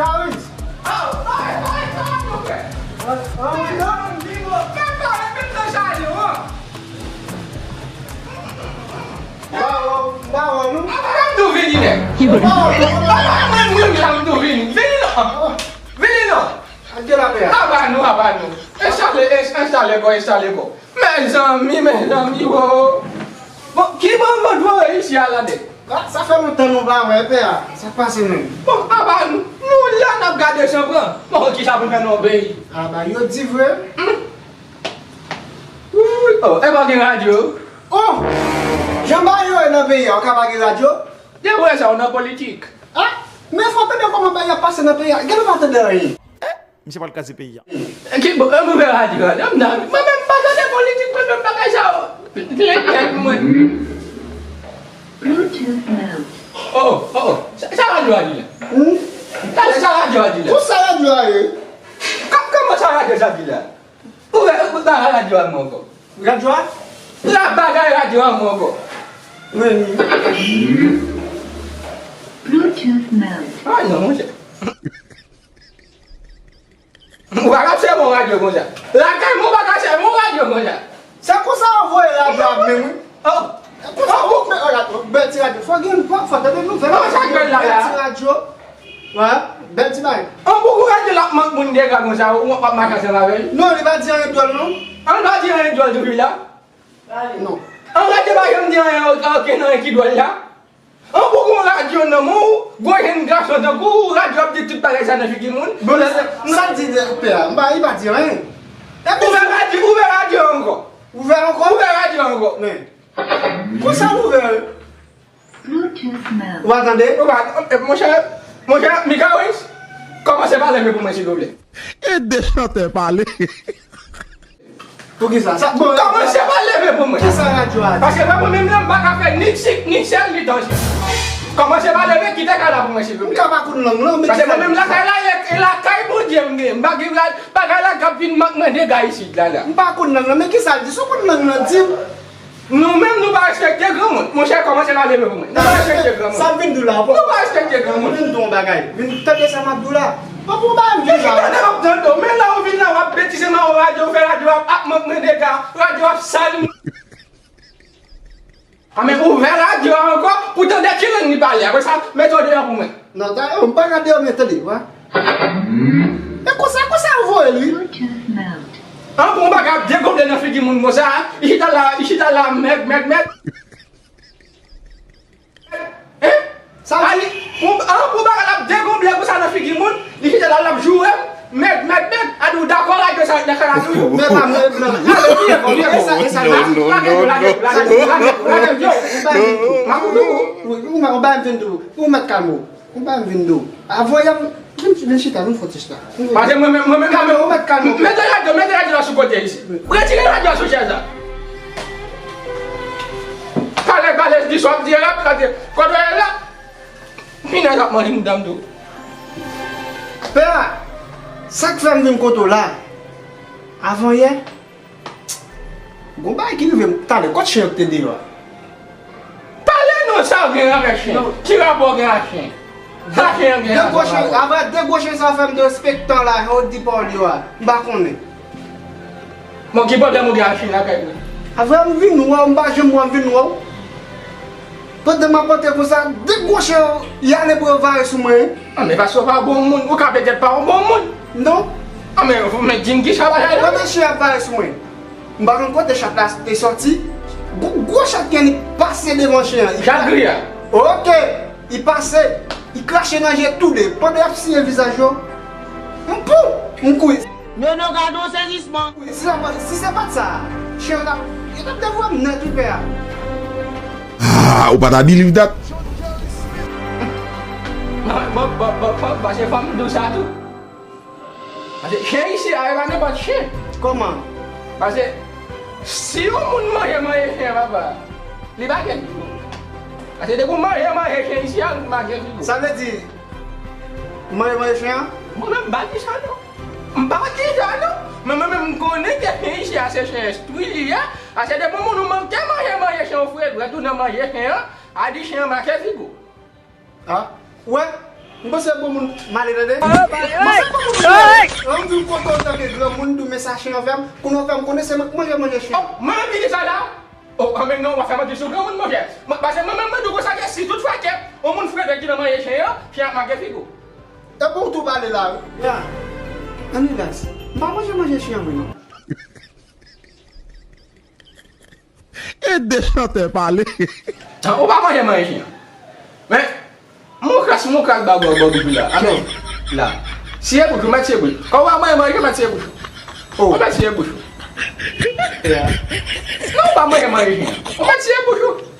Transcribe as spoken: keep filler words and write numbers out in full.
Karis! Oh, oh, oh, oh, mon frè. Ah, ah, wi, non? Fè pale, fè pale, salye, wi. Ba wè, ba wè, non? Apa m tou vini, nèg? Ba wè, non? Apa mwen, mwen, mwen, m tou vini? Vini non. Vini non. Ak de lapè a. Apa nou, apa nou. Enstale, ens-, enstale kò, enstale kò. Mezanmi, mezanmi, wo. Bon, ki bon, bon, bon, isi a la de? Ah, sa fè lontan nou pa wè, pè a. Sa k pase menm? Bon, apa nou, nou la n ap gade san pran. Bon, kisa pou fè nan yon peyi? Ah, ba, yo di vre. Hmm. Wi, oh, e pa gen radyo? Oh! Jan bagay yo ye nan peyi a, ou ka pa gen radyo? Depi w wè sa, ou nan politik. Ah! Men fò w tande kòman bagay ap pase nan peyi a. Gen nou pa tande anyen. Misye pral kraze peyi a. Ki bo, e, ouvè radyo a. Mwen menm, mwen menm pa tande politik, mwen menm bagay sa yo. Gen tèt mwen. Bluetooth mode. Oh, oh, oh. Sa, sa radyo a di la? Hmm? Sa, sa radyo a di la? Pou sa radyo a ye? Kò-, kòman sa radyo sa di la? Ouvè, ouvè bagay radyo a mwen ankò. Radyo a? La bagay radyo a mwen ankò. Men. Bluetooth mode. Ah non, monchè. Ou pa ka sèvi yon radyo konsa. Lakay mwen, ou pa ka sèvi yon radyo konsa. Se konsa yo voye radyo a menm, wi. Oh. Konsa yo voye radyo. Bèl ti radyo. Fò gen, fò, fò tande nouvèl. Kòman sa k bèl la, la? Bèl ti radyo. Wè, bèl ti bagay. An pou kou radyo l ap mank moun dega konsa, ou w ap mache ansanm avè l? Non, li pa di anyen dwòl, non. An pa di anyen dwòl depi la? Non. An radyo pa janm di anyen, okenn anyen ki dwòl la. An pou gon radyo nan men w, gwo jèn gason tankou w, radyo ap di tout bagay sa nan figi moun. Bon, sa, sa di pè a, m pa, li pa di anyen. Ouvè radyo, ouvè radyo ankò. Ouvè ankò? Ouvè radyo ankò. Men. Konsa l ouvè. Bluetooth mode. Ou pa tande? Ou pa, eh, monchè, monchè, Mikaris, kòmanse pa leve pou mwen, silvouplè. Ede chantè pale. Poukisa? Sa, bon, kòmanse pa leve pou mwen. Kisa radyo a di? Paske mwen, mwen menm la, m pa ka fè ni sik, ni sèl, ni tansyon. Kòmanse pa leve, kite kay la pou mwen, silvouplè. M ka pa konn lang lan, men paske mwen menm lakay la, e, e lakay Bondye m gen. M pa gen rad-, bagay la k ap vin mak mwen dega isit la, la. M pa konn lang lan, men kisa l di? Si w konn lang lan, di m. Nou menm, nou pa respekte granmoun. Monchè, kòmanse pa leve pou mwen. Nou pa respekte granmoun. Sa m vin di w la, bon. Nou pa respekte granmoun. Vin di w yon bagay. Vin tande sa m ap di w la. Bon, pou w ba m vin la. Ki tande m ap tande w? Men la ou vin la, w ap betize nan yon radyo, ou fè radyo ap, ap mank mwen dega, radyo ap sal. A men ouvè radyo a ankò pou tande ki lang li pale. Apre sa, mete w deyò pou mwen. Non, ta, oh, m pa ka deyò, men tande, wa. E konsa, konsa yo voye l, wi. An pou yon bagay ap degonble nan figi moun konsa, li chita la, li chita la, mèg, mèg, mèg. Hein? Sa di, pou, an pou bagay ap degonble konsa nan figi moun, li chita la, l ap joure m, mèg, mèg, mèg. A di w dakò, lage sa nan kanal ou. Men pa mwen, non. Ale, vire bò, vire bò. E sa, e sa, non, non, non, non. Lage, lage, lage, lage, lage, yo. M ap di w. Wi, ou mèt, ou ba m vin di w. Ou mèt kalme w. Ou ba m vin di w. Avoye m, vin, vin chita, vin fè ti chita. Paske mwen menm, mwen menm la, men ou mèt kalme w. Mete radyo, mete radyo la sou kote isit. Retire radyo a sou chèz la. Pale, pale, di sa w ap di a la, paske kote w ye la, pinèz ap manje mouda m tou. Pè a, sa k fè m vin kote w la? Avanyè, gon bagay ki rive m talè, kot chen yo ki te deyò a? Pale non, sa w gen avèk chen? Non. Ki rapò w gen ak chen? Sa chen an gen avè w? De gwo chen, avè de gwo chen sa fè m derespektan la, jan w di pawòl yo a. M pa konnen. Bon, ki pwoblèm ou gen ak chen lakay mwen? Avè m vin wè w, m pa janm wè w, m vin wè w. Pandan m ap antre konsa, de gwo chen yo, y ale pou yo vare sou mwen. An, men paske w pa bon moun, ou ka petèt pa yon bon moun. Non. An, men, men di m kisa bagay la? Pandan chen ap vare sou mwen, m pa konn kote chat la te sòti. Gwo, gwo chat gen li pase devan chen an. Chat gri a? Oke. Li pase, li krache nan je tou de. Pandan y ap siye vizaj yo, m pou, m kouri. Men non, gade yon sezisman. Si sa pa, si se pa t sa, chen yo t ap, yo t ap devore m nèt wi pè a. Ah, ou pa ta believe that? Bon, bon, bon, bon, bon, bon, se fò m di w sa tou. Paske chen isi a, e pa nenpòt chen. Kòman? Paske si yon moun manje, manje chen an, papa, li pa gen. Paske depi w manje, manje chen isi a, ou manje figi w. Sa vle di, manje, manje chen an? Mwen menm, m pa di sa non. M pa di sa non. Men mwen menm, m konnen ke chen isi a, se chen enstwi li ye. Paske depi yon moun ou manke manje, manje chen, ou fre dwèt ou nan manje chen an, a di chen an make figi w. Ah, wè, M panse bon moun male tande. M panse bon moun male. Lè m di w kontan w tanke granmoun, di w men sa chen an fè m, kounye w fè m konnen se mwen k manje manje chen an. Mwen menm ki di sa la? O, anben non, w ap fè manti sou granmoun, monchè. Mwen, paske mwen menm, mwen di w konsa ke si tout fwa ke yon moun frede ki nan manje chen an, chen ap make figi w. E bon w tou pale la wi. Ya. Ann rilaks. M pa manje manje chen an mwen non. E de chantè pale. An, ou pa manje manje chen an. Men, Moukas, moukas ba bò bò bouch ou la. Amen. La. Siye bouch ou, mèt siye bouch. Kòman w ap manje manje, mèt siye bouch ou. Ou mèt siye bouch ou. Non, ou pa manje manje chen an. Ou mèt siye bouch ou.